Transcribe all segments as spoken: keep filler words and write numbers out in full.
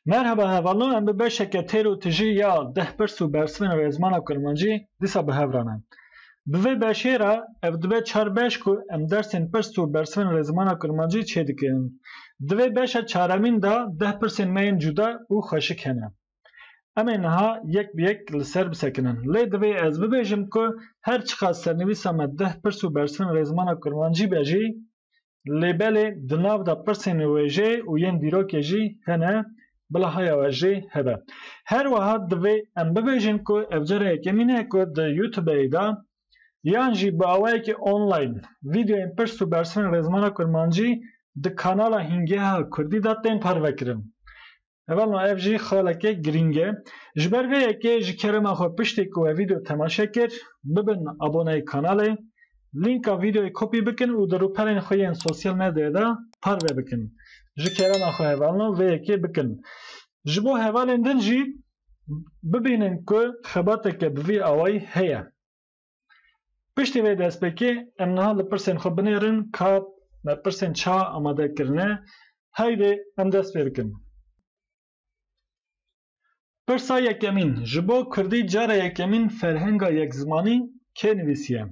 Merheba hevalno, em bi beşeke têr û tijî ya deh pirs û bersivên rêzmana kurmancî dîsa bi hev re ne. Bi vê beşê re ev dibe çar beş ku em dersên pirs û bersivên rêzmana kurmancî çêdikin. Di vê beşa çaremîn de deh pirsên me yên cuda û xweşik hene. Em ê niha yek bi yek li ser bisekinin. Lê divê ez bibêjim ku her çiqas sernivîsa me deh pirs û bersivên rêzmana kurmancî be jî, lê belê di nav de pirsên wêjeyê û yên dîrokê jî hene, bila haya we jê hebe. Her wiha divê em bibêjin ku ev cara yekemîn e ku di YouTube'yê de yan jî bi awayekî online vîdeoyên pirs û bersivên rêzmana kurmancî di kanala Hîngeha Kurdî de tên parvekirin. Hevalno, ev jî xaleke girîng e. Ji ber vê yekê ji kerema xwe piştî ku we vîdeo temaşe kir, bibin aboneyê kanalê, lînka vîdeoyê kopî bikin û di rûpelên xwe yên sosyal medyayê de parve bikin. Ji kerema xwe hevalno vê yekê bikin. Ji bo hevalên din jî bibînin ku xebateke bi vî awayî heye. Piştî vê destpêkê em niha li pirsên xwe binêrin ka me pirsên çawa amade kirine. Heydê em dest pê bikin. Pirsa yekemîn, ji bo kurdî cara yekemîn ferhenga yekzimanî kê nivîsiye?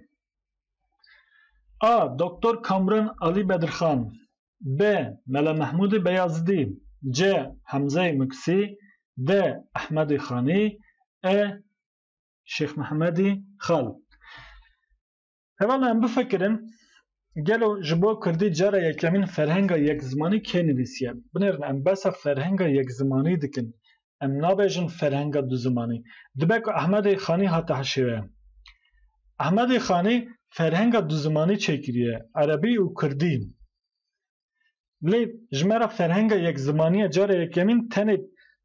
A. Doktor Kamran Alî Bedirxan. B. Mela Mehmûdê Beyazidî. C. Hemzeyê Muksî. D. Ehmedê Xanî. E. Şêx Mehmedî Xal. Hevalno, em bifikirin, gelo ji bo kurdî cara yekemîn ferhenga yekzimanî kê nivîsiye? Binêrin, em behsa ferhenga yekzimanî dikin. Em nabêjin ferhenga duzimanî. Dibe ku Ehmedê Xanî hate hişê we. Ehmedê Xanî ferhenga duzimanî çêkiriye, erebî û kurdî. Lê ji me re ferhenga yekzimanî ya cara yekemîn tenê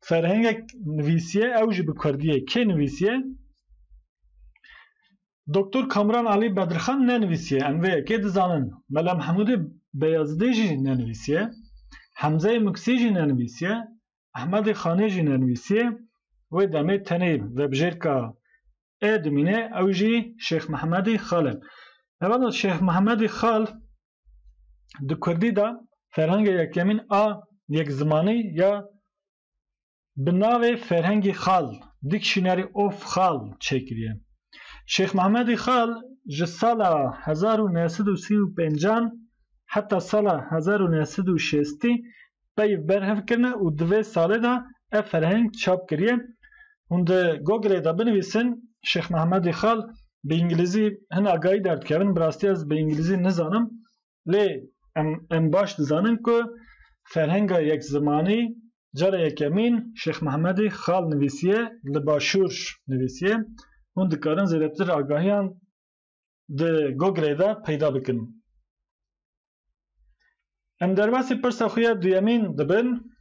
ferhengek nivîsiye, ew jî bi kurdî ye. Kê nivîsiye? Doktor Kamran Alî Bedirxan nenivîsiye, em vê yekê dizanin. Mela Mehmûdê Beyazidê jî nenivîsiye, Hemzeyê Muksî jî nenivîsiye, Ehmedê Xanê jî nenivîsiye. Wê demê tenê vebijêrka E dimîne, ew jî Şêx Mehmedî Xal e. Hevalno, Şêx Mehmedî Xal di kurdî de ferhengê yekemîn a yekzimanî ya bi navê Ferhengî Xal, Dictionary of Xal, çêkiriye. Şêx Mehmedî Xal ji sala hezar û neh sed û sî û pêncan heta sala hezar û neh sed û şêstî peyv berhev kirine û di vê salê de ev ferheng çap kiriye. Hûn di Google'ê de binivîsin Şêx Mehmedî Xal, bi îngilîzî hin agahî derdikevin, bi rastî ez bi îngilîzî nizanim. Lê em, em baş dizanin ku ferhenga yekzimanî cara yekemîn Şêx Mehmedê Xal nivîsiye, li Başûr nivîsiye. Hûn dikarin zêdetir agahiyan di Google'ê de peyda bikin. Em derbasî pirsa xwe ya duyemîn dibin.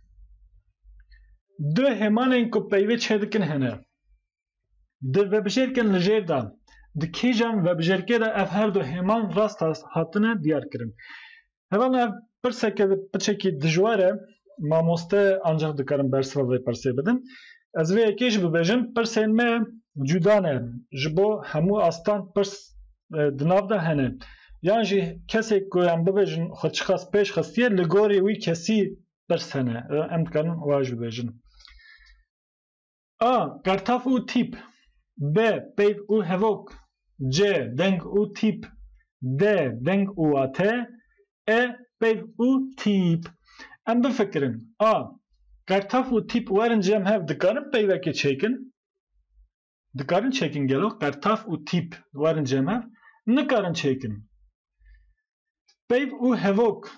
Du hêmanên ku peyvê çêdikin hene. Di vebijêrkên li jêr de, di kîjan vebijêrkê de ev her du hêman rast has-, hatine diyar kirin? Hevalno, ev pirseke piçekî dijwar e. Mamoste ancaq dikarin bersiva vê pirsê bidin. Ez vê yekê jî bibêjim, pirsên me cuda ne. Ji bo hemû astan pirs, e, di nav de hene. Yan jî kesê ku em bibêjin xwe çiqas pêş xistiye, li gorî wî kesî pirs hene. E, em dikarin wa jî bibêjin. A. Qertav û tîp. B. Peyv û hevok. C. Deng û tîp. D. Deng û wate. E. Peyv û tîp. Em bifikirin. A. Qertav û tîp werin cem hev dikarin peyvekê çêkin? Dikarin çêkin gelo? Qertav û tîp werin cem hev? Nikarin çêkin. Peyv û hevok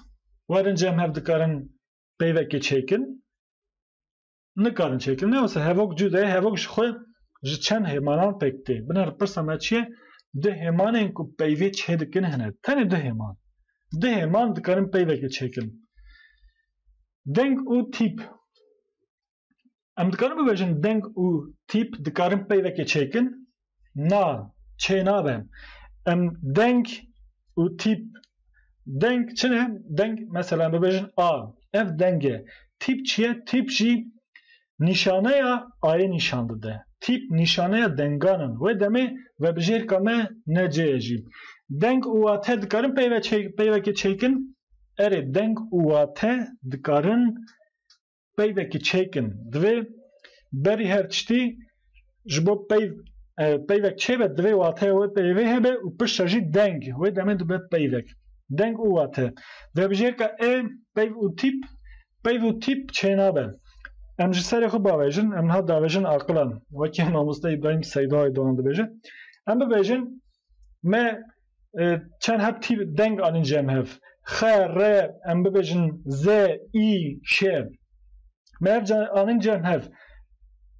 werin cem hev dikarin peyvekê çêkin? Nikarin çêkin. Ne wisa hevok cuda ye, hevok ji xwe ji çend hêmanan pêk tê. Binêr pirsa me çi ye? Du hêmanên ku peyvê çêdikin hene. Tenê du hêman. Du hêman dikarin peyvekê çêkin. Deng û tîp. Em dikarin bibêjin deng û tîp dikarin peyvekê çêkin? Na, çê nabe. Em deng û tîp, deng çi ne? Deng, mesela, em bibêjin A, ev deng e. Tîp çi ye? Tîp jî nîşaneya Ayê nîşan dide. Tîp nîşaneya dengan in. Wê demê vebijêrka me ne C ye jî. Deng û wate dikarin peyve çê-, peyvekê çêkin? Erê, deng û wate dikarin peyvekî çêkin. Divê berî her tiştî ji bo peyv, e, peyvek çêbe, divê wateya wê peyvê hebe û piştre jî deng. Wê demê dibe peyvek. Deng û wate. Vebijêrka ê peyv û tîp, peyv û tîp çênabe. Em ji serê xwe bavêjin, em niha davêjin aqilan. Wekî mamoste Îbrahîm Seyda Aydoğan dibêje. Em bibêjin, me, e, çend heb tîp deng anîn cem hev. Xe, re, em bibêjin ze, î, şe. Me ev ca-, anîn cem hev.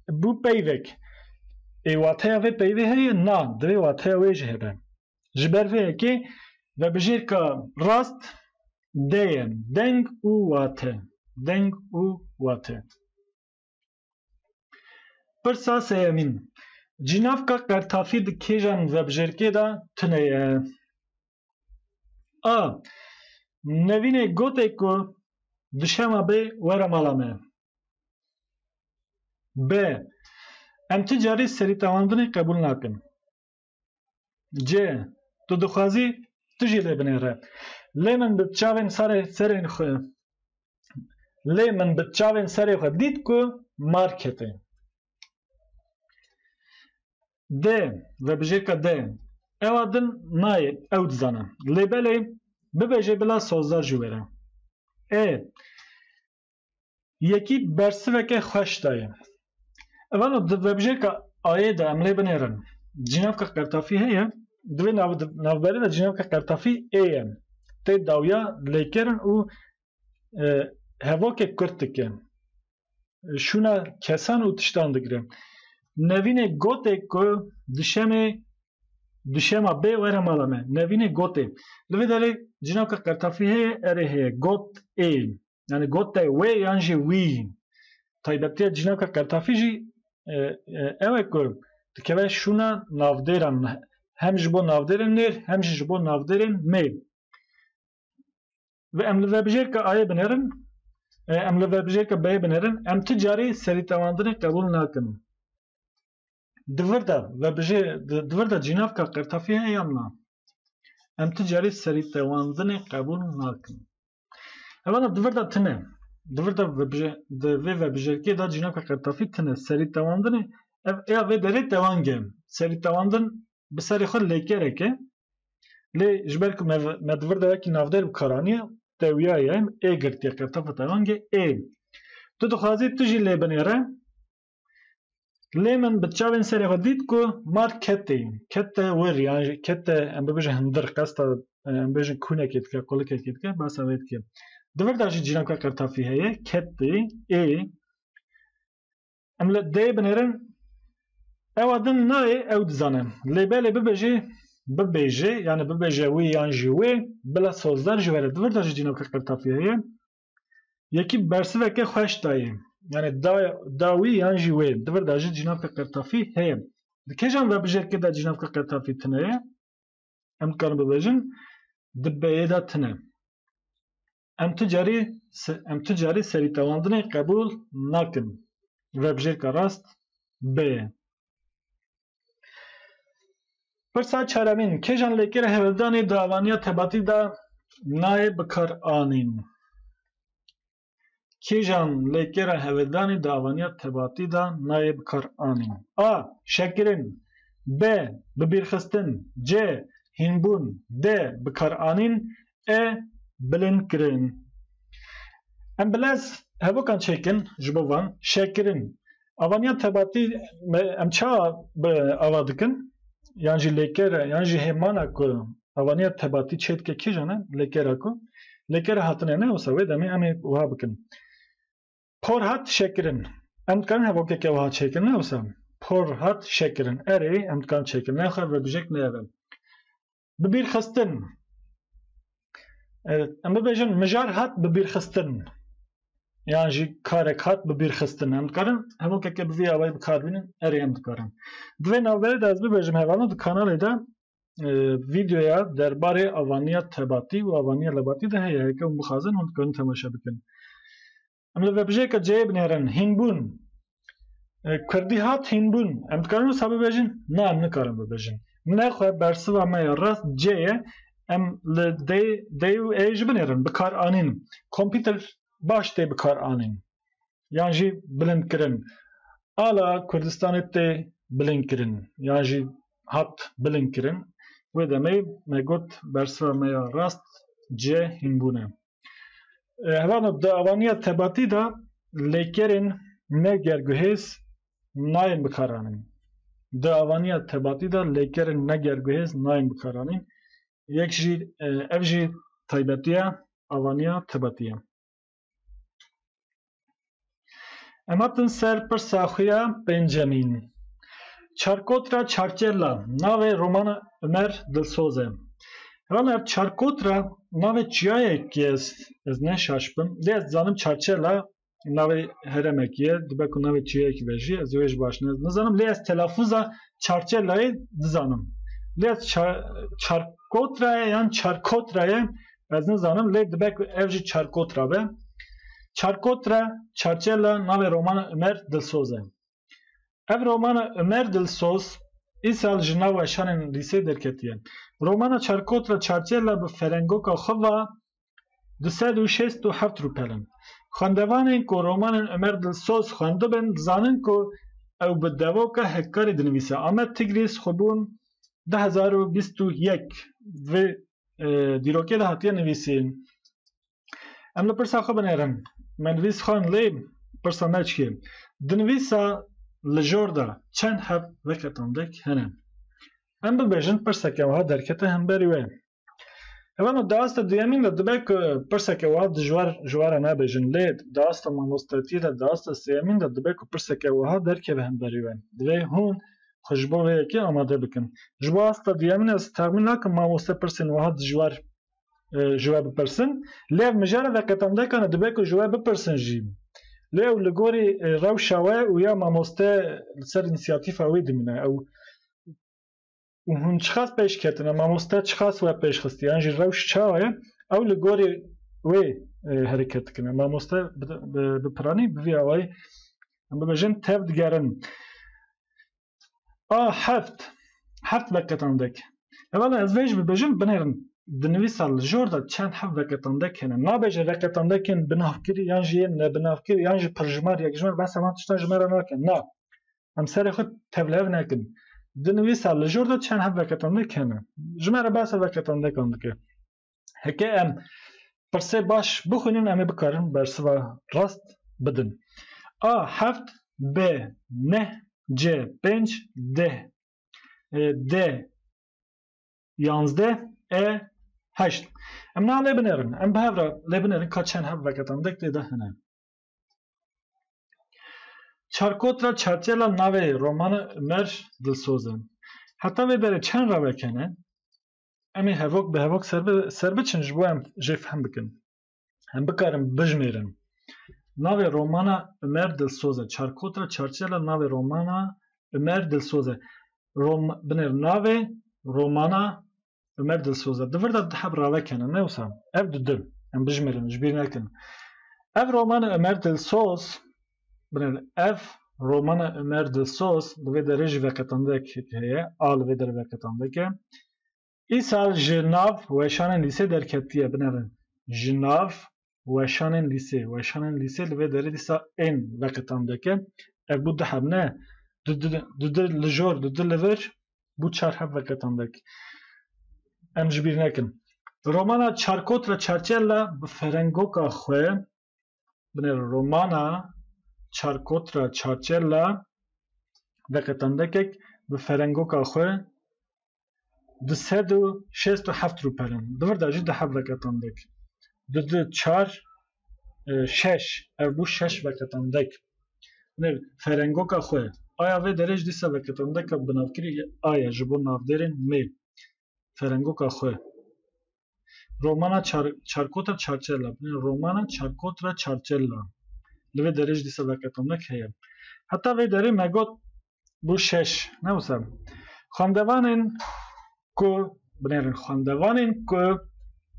Bû peyvek. Ê wateya vê peyvê heye? Na, divê wateya wê jî hebe. Ji ber vê yekê vebijêrka rast D ye. Deng û wate. Deng û wate. Pirsa sêyemîn. Cînavka qertafî di kêjan vebijêrkê de tune ye? A. Nevînê gotê ku dişema bê were mala me. B. Em ti carî serîtewandinê qebûl nakin. C. Tu dixwazî tu jî lê binêre. Lê min bi çavên sarê serên xwe, lê min bi çavên serê xwe dît ku mar kete. D. Vebijêrka D. Ewa din nayê, ew dizane. Lê belê bibêje bila sozdar jî were. E. Yekî bersiveke xweş daye. Evana di vebijêrka Ayê de em lê binêrin. Cînavka qertafî heye. Di vê nav-, navberê de cînavka qertafî ê ye. Tê dawiya lêkerin û, e, hevokê kurt dike. Şûna kesan û tiştan digire. Nevînê gotê ku dişemê, dişema bê were mala me. Nevînê gotê. Li vê derê cînavka qertafî heye, erê heye. Got ê. Yani gote wê yan jî wî. Taybetiya cînavka qertafî jî, e, e, ew e ku dikeve şûna navdêran. Hem ji bo navdêrên nêr, hem jî ji bo navdêrên mê. Ve em li vebijêrka Ayê binêrin, e, em li vebijêrka B'yê binêrin, em ti carî serîtewandinê qebûl nakin. Di vir de vebijê-, di, di vir de cînavka qertafî heye yan na? Em ti carî serîtewandinê qebûl nakin. Evana di vir de tune. Di vir de vebije-, di vê vebijêrkê de cînavka qertafî tune. Serîtewandinê, ev, ya vê derê tewang e. Serîtewandin bi serê xwe lêkerek e. Lê ji ber ku me, me di vir de wekî navdêr bi kar aniye, tewiyaye, ê girtiye, qertafa tewangê ê. Tu dixwazî tu jî lê binêre. Lê min bi çavên serê xwe dît ku mar ketê. Kete wir, yan jî kete, em bibêjin hindir, qesta, em bêjin kûnekê dike, qulikekê dike, behsa wê dike. Di vir de jî cînavka qertafî heye, ketê, ê. Em li D binêrin. Ewa din nayê, ew dizane. Lê belê bibêje, bibêje, yani bibêje wî yan jî wê, bila sozdar jî were. Di vir de jî cînavka qertafî heye. Yekî bersiveke xweş dayê. Yani da, da wî yan jî wê. Di vir de jî cînavka qertafî heye. Di kêjan vebijêrkê de cînavka qertafî tune ye? Em dikarin bibêjin, di B'yê de tune. Em tu carî se-, em tu carî serîtewandinê qebûl nakin. Vebijêrka rast B ye. Pirsa çaremîn, kêjan lêkera hevevdanê di avaniya tebatî de nayê bikar anîn? Kêjan lêkera hevevdanê di avaniya tebatî de nayê bikar anîn? A. Şekirin. B. Bibîrxistin. C. Hînbûn. D. Bikar anîn. E. Bilind kirin. Em bi lez hevokan çêkin ji bo van. Şekirin. Avaniya tebatî me, em çawa bi ava dikin? Yan jî lêkere, yan jî hêmana ku avaniya tebatî çêdike kîjan e? Lêkera ku. Lêkera hatine ne wisa wê demê em ê wiha bikin. Por hat şekirin. Em dikarin hevokeke wiha çêkin ne wisa? Por hat şekirin. Erê em dikarin çêkin. Nexwe vebijêrk ne ev e. Bibîrxistin. E, em bibêjin mijar hat bibîrxistin. Yan jî karek hat bibîrxistin. Em dikarin hevokeke bi vî awayî bi kar bînin. Erê em dikarin. Di vê navberê de ez bibêjim hevalno di kanalê de, e, vîdeoya derbarê avaniya tebatî û avaniya lebatî de heye. Heke hûn bixwazin hûn dikarin temaşe bikin. Em li vebijêrka C'yê binêrin. Hînbûn. E, Kurdî hat hînbûn. Em dikarin wisa bibêjin? Na, em nikarin bibêjin. Nexwe bersiva me ya rast C ye. Em li D, D û E jî binêrin. Bikar anîn. Kompîter baş tê bikar anîn. yan jî bilind kirin. Ala Kurdistanê tê bilind kirin, yan jî hat bilind kirin. Wê demê me got bersiva me ya rast C hînbûn e. E, Hevalno, di avaniya tebatî de lêkerên ne gerguhêz nayên bikaranîn. Di avaniya tebatî de lêkerên ne gerguhêz nayên bikaranîn. Yek jî, e, ev jî taybetiya avaniya tebatî ye. Em hatin ser pirsa xwe ya pêncemîn. Çarkotra Çarçela, navê romana Ömer Dilsoz e. Hevalno, ev Çarkotra navê çiyayekî ye, ez, ez ne şaş bim. Lê ez dizanim Çarçela navê herêmekî ye, dibe ku navê çiyayekî be jî, ez wê jî baş ne-, nizanim, lê ez telafûza Çarçelayê dizanim. Lê ez Ça-, Çarkotra ye yan Çarkotra ye, ez nizanim, lê dibe ku ev jî Çarkotra be. Çarkotra Çarçela navê romana Ömer Dilsoz e. Ev romana Ömer Dilsoz îsal ji nav weşanên lîsê derketiye. Romana Çarkotra Çarçela bi ferengoka xwe ve du sed û şêst û heft rûpel in. Xwendevanên ku romanên Ömer Dilsoz xwendibin, dizanin ku ew bi devoka hevkarî dinivîse. Amed Tigris, xwebûn du hezar û bîst û yek, vê, e, dîrokê de hatiye nivîsîn. Em li pirsa xwe binêrin. Me nivîs xwend, lê pirsa me çi ye? Di nivîsa li jor de çend heb veqetandek hene? Em bibêjin pirseke wiha derkete hemberî we. Hevalno, di asta duyemîn de dibe ku pirseke wiha dijwar ji we re nebêjin, lê di asta mamostetiyê de, di asta sêyemîn de dibe ku pirseke wiha derkeve hemberî we. Divê hûn xwe ji bo vê yekê amade bikin. Ji bo asta duyemîn ez texmîn nakim mamoste pirsên wiha dijwar, e, ji we bipirsin. Lê ev mijara veqetandekane dibe ku ji we bipirsin jî. Lê ew li gorî, e, rewşa we û ya mamoste li ser însiyatîfa wê dimîne. Ew û hûn çiqas pêş ketine, mamoste çiqas we pêş xistiye, yan jî rewş çawa ye, ew li gorî wê, e, hereket dikine. Mamoste bi, bi, bi piranî bi vî awayî, em bibêjin, tev digerin. A heft, heft veqetandek. Hevala ez vê jî bibêjim, binêrin. Di nivîsa li jor de çend heb veqetandek hene. Nabêje veqetandekên binavkirî, yan jî yên nebinavkirî, yan jî pirjimar, yekjimar, behsa van tiştan ji me re nake. Na. Em serê xwe tevlihev nekin. Di nivîsa li jor de çend heb veqetandek hene. Ji me re behsa veqetandekan dike. Heke em pirsê baş bixwînin, em ê bikarin bersiva rast bidin. A heft, B neh, C pênc, D, e, D yanzdeh, E heşt. Em niha lê binêrin. Em bi hev re lê binêrin ka çend heb veqetandek tê de hene. Çarkotra Çarçela navê romana Ömer Dilsoz e. Heta vê derê çend rawek hene? Em ê hevok bi hevok ser bi-, ser biçin, ji bo em jê fehm bikin. Em bikarin bijmêrin. Navê romana Ömer Dilsoz e. Çarkotra Çarçela navê romana Ömer Dilsoz e. Rom-, binêr navê romana Ömer Dilsoz e. Di vir de du heb rawek hene, ne wisa? Ev du du. Em bijmêrin, ji bîr nekin. Ev romana Ömer Dilsoz, binêr, ev romana Ömer Dilsoz, li vê derê jî veqetandek heye, a li vê derê veqetandek e. Îsal ji nav weşanên lîsê derketiye, binêrin. Ji nav weşanên lîsê. Weşanên lîsê li vê derê dîsa ên veqetandek e. Ev bû du heb, ne? Du, du, du, du li jor, du, du li vir, bû çar heb veqetandek. Em ji bîr nekin. Romana Çarkotra Çarçela bi ferengoka xwe, binêrin, romana Çarkotra Çarçela veqetandekek bi ferengoka xwe du sed û şêst û heft rûpel in. Di vir de jî du heb veqetandek. Du, du, çar, e, şeş. Ev bû şeş veqetandek. Binêr, ferengoka xwe. Aya vê derê jî dîsa veqetandeka binavkirî a ye ji bo navdêrên mê. Ferengoka xwe. Romana Çar-, Çarkotra Çarçela. Binêr, romana Çarkotra Çarçela. Li vê derê jî dîsa veqetandek heye. Heta vê derê me got bû şeş. Ne wisa? Xwendevanên ku, binêrin, xwendevanên ku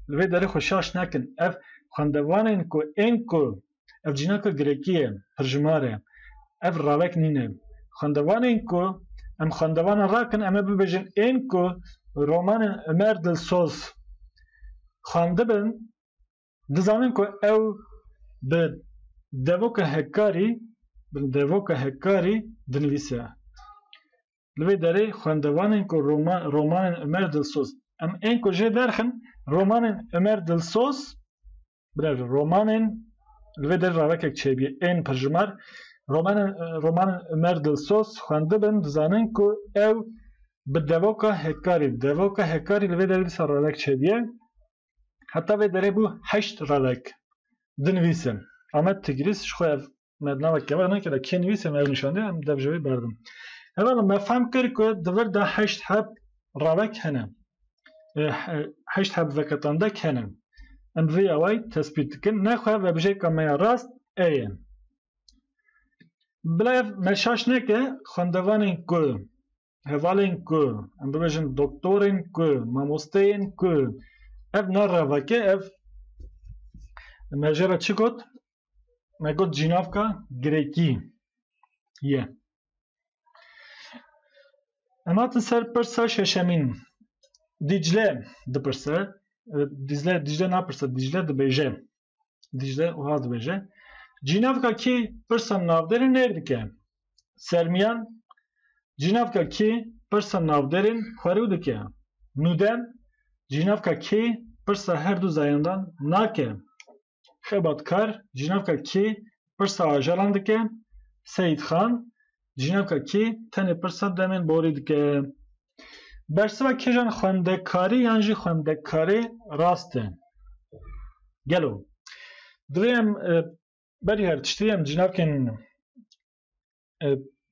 li vê derê xwe şaş nekin. Ev xwendevanên ku, ên ku, ev cînaka girekî ye, pirjimar e. Ev rawek nîne. Xwendevanên ku, em xwendevanan rakin, em ê bibêjin ên ku romanên Ömer Dilsoz xwendibin, dizanin ku ew bi devoka Hekkarî, devoka Hekkarî dinivîse. Li vê derê xwendevanên ku roma-, romanên Umer Dilsoz, em ên ku jê derxin, romanên Umer Dilsoz, birêve, romanên, li vê derê ravekek çêbûye, ên pirjimar, romanên, romanên Umer Dilsoz xwendibin, dizanin ku ew bi devoka Hekkarî, devoka Hekkarî li vê derê dîsa ravek çêbûye. Heta vê derê bû heşt ravek. Dinivîsim. Ahmet Tigris, ji xwe ev me di nava kevek neke de kê nivîsim, ev nîşan de, em dev ji wê berdim. Hevala me fehm kir ku di vir de heşt heb ravek hene. E, he-, heşt heb veketandek hene. Em vê awayî tespît dikin. Nexwe vebijêrka me ya rast e ye. Bila ev me şaş neke, xwendevanên ku, hevalên ku, em bibêjin doktorên ku, mamosteyên ku, ev ne ravek e, ev me jê re çi got? Me got cînavka Grêkî ye. Em hatin ser pirsa şeşemîn. Dîcle dipirse. E, Dîcle, Dîcle napirse, Dîcle dibêje. Dîcle wiha dibêje. Cînavka kî pirsa navdêrê nêr dike? Sermiyan, cînavka kî pirsa navdêrên xwerû dike? Nûdem, cînavka kî pirsa her du zayandan nake? Xebatkar, cînavka kî pirsa ajalan dike? Seyîdxan, cînavka kî tenê pirsa demên borî dike? Bersiva kîjan xwendekarî yan jî xwendekarê rast e? Gelo. Divê em, e, berî her tiştî em cînavkên, e,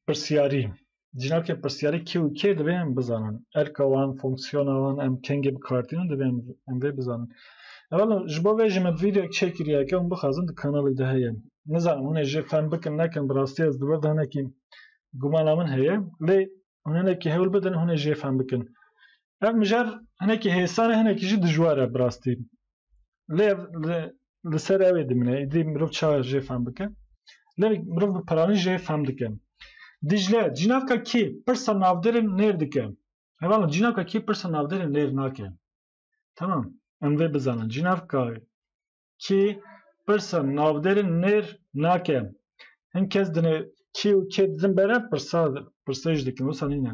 pirsiyarî, cînavkên pirsiyarî kê û kê divê em bizanin. Erka wan, fonksiyona wan, em kengê bi kar tînin, divê em, em vê bizanin. Hevala ji bo vê jî me vîdeoyek çêkiriye, ke hûn bixwazin di kanalê de heye. Nizanim hûn ê jê fehm bikin, nekin, bi rastî ez di vir de hinekî gumana min heye. Lê hûn hinekî hewl bidin, hûn ê jê fehm bikin. Ev mijar hinekî hêsan e, hinekî jî dijwar e bi rastî. Lê ev li, li ser ew ê dimîne. Îdî mirov çawa jê fehm bike? Lê mirov bi piranî jê fehm dike. Dîcle, cînavka kî pirsa navdêrên nêr dike? Hevala, cînavka kî pirsa navdêrên nêr nake? Tamam. Em vê bizanin. Cînavka kî pirsa navdêrên nêr nake? Hin kes dine kî û kê didin berev pirsa, pirsê jî dikin. Wisa nîne.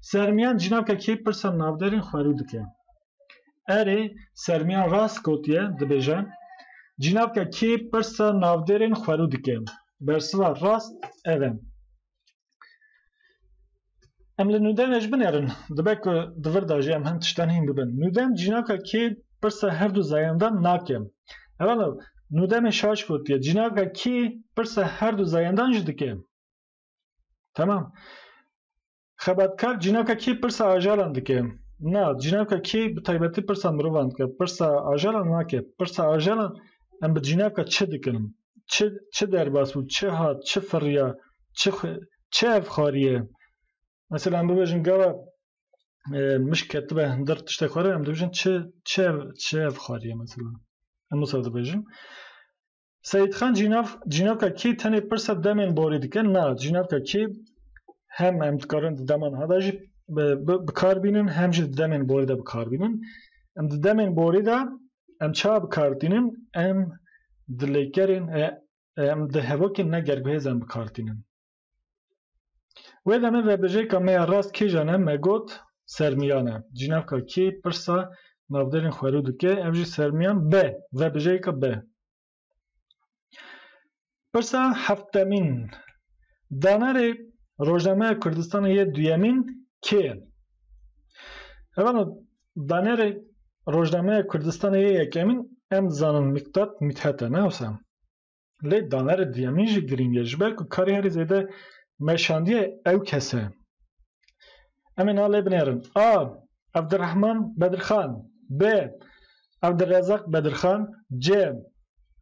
Sermiyan, cînavka kî pirsa navdêrên xwerû dike? Erê, Sermiyan rast gotiye, dibêje. Cînavka kî pirsa navdêrên xwerû dike? Bersiva rast ev e. Em li nûdemê jî binêrin. Dibe ku di vir de jî em hin tiştan hîn bibin. Nûdem cînavka kî pirsa her du zayandan nake? Hevala, nûdemê şaş gotiye. Cînavka kî pirsa her du zayandan jî dike? Tamam. Xebatkar, cînavka kî pirsa ajalan dike? Na, cînavka kî bi taybetî pirsa mirovan dike? Pirsa ajalan nake. Pirsa ajalan em bi cînavka çi dikin? Çi, çi derbas bû? Çi hat? Çi firiya? Çi xwe-, çi ev xwariye? Mesela em bibêjin gava, e, mişk ketibe hundir tiştek xware, em dibêjin çi, çi ev, çi ev xwariye mesela? Em wisa dibêjin. Seyîdxan, cînav, cînavka kî tenê pirsa demên borî dike? Na, cînavka kî hem em dikarin di deman ha de jî bi, bi, bi kar bînin, hem jî di demên borî de bi kar bînin. Em di demên borî de em çawa bi kar tînin? Em di lêkerên, e, em di hevokên ne gerguhêz em bi kar tînin. Wê demê vebijêrka me ya rast kîjan e? Me got Sermiyan e. Cînavka kî pirsa navdêrên xwerû dike? Ev jî Sermiyan B. Vebijêrka B. Pirsa heftemîn. Danerê Rojnameya Kurdistanê yê duyemîn kê ye? Hevala, danerê Rojnameya Kurdistanê yê yekemîn em dizanin Mîktat Mîthet e, ne wisa? Lê danerê duyemîn jî girîng e, ji ber ku karê herî zêde meşandiye ew kes e. Em ê niha lê binêrin. A. Evdirrehman Bedirxan. B. Evdirrezaq Bedirxan. C.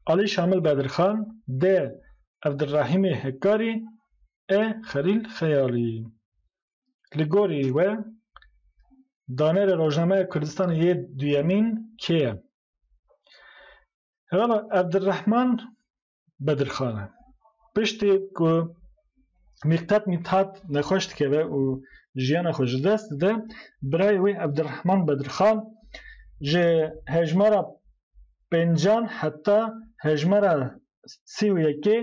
Alî Şamil Bedirxan. D. Evdirrehîmê Hekkarî. E. Xelîl Xeyalî. Li gorî we, danerê Rojnameya Kurdistanê yê duyemîn kê ye? Hevala, Evdirrehman Bedirxan e. Piştî ku Mîktat Mîthat nexweş dikeve û jiyana xwe ji dest dide, birayê wê Evdirrehman Bedirxan ji hejmara pêncan heta hejmara sî û yekê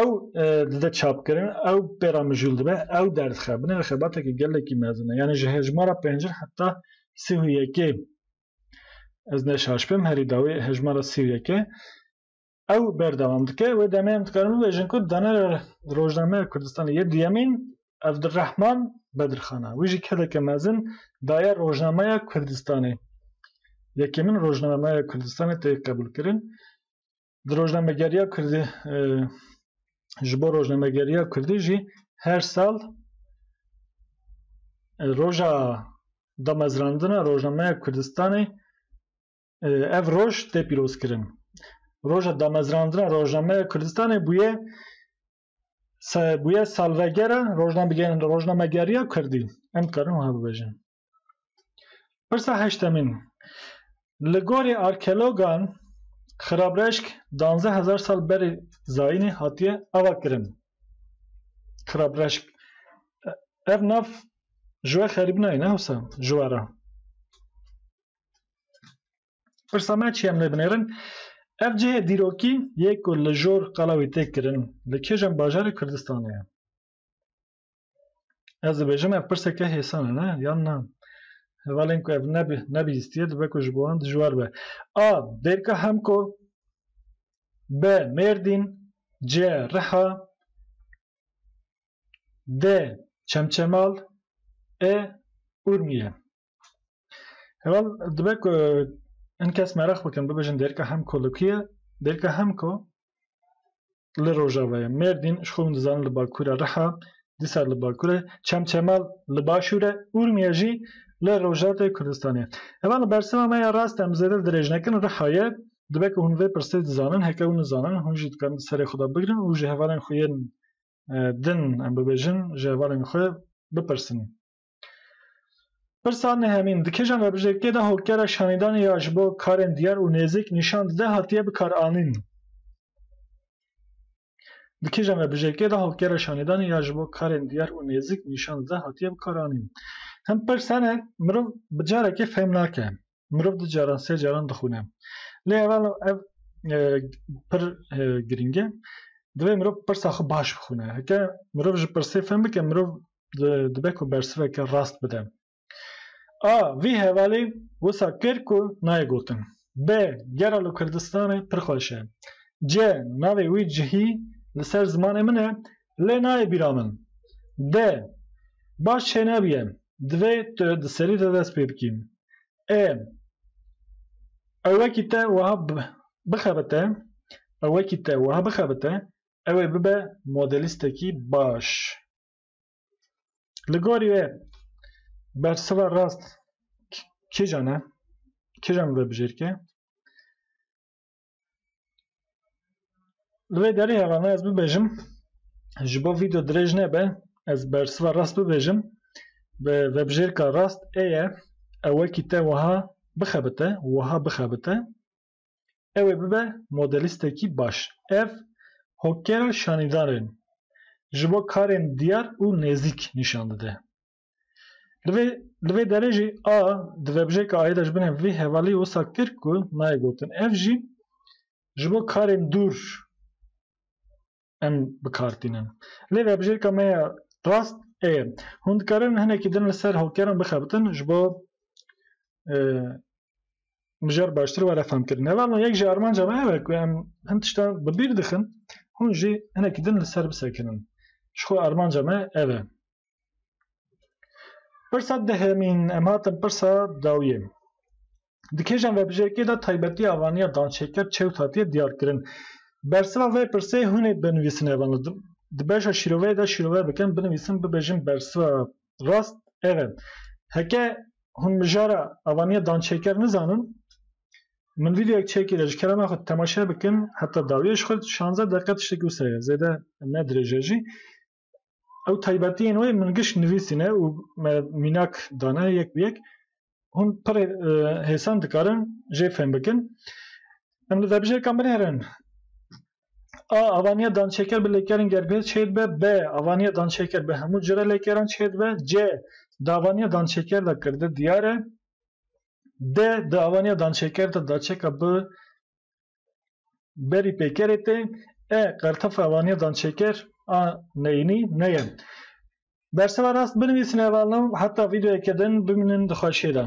ew, e, dide çapkirin, ew pê re mijûl dibe, ew derdixe. Binêre xebateke gelekî mezin e. Yanî ji hejmara pêncin heta sî û yekê, ez ne şaş bim, herî dawî hejmara sî û yekê ew berdewam dike. Wê demê em dikarin bibêjin ku danera rojnameya Kurdistanê yê duyemîn Evdirrehman Bedirxan e. Wî jî kedeke mezin daye rojnameya Kurdistanê. Yekemîn rojnameya Kurdistanê tê qebûlkirin. Di rojnamegeriya Kurdî, e, ji bo rojnamegeriya Kurdî jî her sal, e, roja damezrandina rojnameya Kurdistanê, e, ev roj tê pîrozkirin. Roja damezrandina rojnameya Kurdistanê bûye, se-, bûye salvegera rojnamege-, rojnamegeriya Kurdî. Em dikarin wiha bibêjin. Pirsa heştemîn. Li gorî arkeologan, Xirabreşk danzdeh hezar sal berî zayînê hatiye avakirin. Xirabreşk. Ev nav ji we xerîb nayê, ne wisa? Ji we re. Pirsa me çi em lê binêrin? Ev cihê dîrokî yê ku li jor qala wî tê kirin, li kêjan bajarê Kurdistanê ye? Ez dibêjim ev pirseke hêsan e, ne? Yan na? Hevalên ku ev nebi-, nebihîstiye, dibe ku ji bo wan dijwar be. A. Dêrika Hemko. B. Mêrdîn. C. Riha. D. Çemçemal. E. Urmiye. Heval dibe ku hin kes meraq bikin, bibêjin Dêrika Hemko li ku ye? Dêrika Hemko li Rojava ye. Mêrdîn, ji xwe hûn dizanin, li Bakur e. Riha, dîsa li Bakur e. Çemçemal li Başûr e. Urmiye jî li Rojhilatê Kurdistanê ye. Heval, bersiva me ya rast, em zêde dirêj nekin, Riha ye. Dibe ku hûn vê pirsê dizanin, heke hûn nizanin, hûn jî dikarin serê xwe de bigirin û ji hevalên xwe yên, e, din, em bibêjin, ji hevalên xwe bipirsin. Pirsa nehemîn. Di kêjan vebijêrkê de hokera şanîdanê ya ji bo karên diyar û nêzîk nîşan dide hatiye bikaranîn? Di kêjan vebijêrkê de hokera şanîdanê ya ji bo karên diyar û nêzîk nîşan dide hatiye bikaranîn? Him pirsa ne, mirov bi carekê fêm nake. Mirov du caran, sê caran dixwîne. Lê heval ev, e, pir, e, girîng e. Divê mirov pirsa xwe baş bixwîne. Heke mirov ji pirsê fêm bike, mirov di-, dibe ku bersiveke rast bide. A. Vî hevalî wisa kir ku nayê gotin. B. Gera li Kurdistanê pir xweş e. C. Navê wî cihî li ser zimanê min e, lê nayê bîra min. D. Baş çênebûye. Divê tu di serî de dest pê bikî. E. Ew wekî te wiha bi-, bixebite, ew wekî te wiha bixebite, ew ê bibe modelîstekî baş. Li gorî wê bersiva rast k-, kîjan e? Kîjan vebijêrke? Li vê derê hevalna ez bibêjim, ji bo vîdeo dirêj nebe, ez bersiva rast bibêjim. Bi vebijêrka rast ê ye, ew wekî te wiha bixebite, wiha bixebite, ew ê bibe modelîstekî baş. Ev hokera şanîdanê ji bo karên diyar û nêzîk nîşan dide. Li vê, li vê derê jî A, di vebijêrka A'yê de ji binê vî hevalî wisa kir ku nayê gotin. Ev jî ji bo karên dûr em bi kar tînin. Lê vebijêrka me ya rast ê. Hûn dikarin hinekî din li ser hokeran bixebitin ji bo, e, mijar baştir were fehmkirin. Hevalno, yek ji armanca me ev e ku em hin tiştan bi bîr dixin, hûn jî hinekî din li ser bisekinin. Ji xwe armanca me ev e. Pirsa dehemîn, em hatin pirsa dawiyê. Di kêjan vebijêrkê de taybetiya avaniya dançêker çewt hatiye diyarkirin? Bersiva vê pirsê hûn ê binivîsin hevalno. Di, di beşa şîroveyê de şîrove bikin, binivîsin, bibêjin bersiva rast ev e. Heke hûn mijara avaniya dançêker nizanin, min vîdeoyek çêkiriye, ji kerema xwe temaşe bikin, heta dawiyê, ji xwe şanzdeh deqe tiştekî wisa ye, zêde ne dirêj e jî. Ew taybetiyên wê min giş nivîsîne û me mînak dane yek bi yek. Hûn pir, e, hêsan dikarin jê fêm bikin. Em li vebijêrkan binêrin. A. Avaniya dançêker bi lêkerên gerbihêz çêdibe. B. Avaniya dançêker bi hemû cure lêkeran çêdibe. C. Di avaniya dançêker de kirde diyar e. D. Di avaniya dançêker de daçeka bi berî pêkerê tê, e qertefa vaniye dançêker a neyînî neye. Bersiva rast binivîsin hevalno, heta vîdeoyeke din bimînin di xweşiyê de.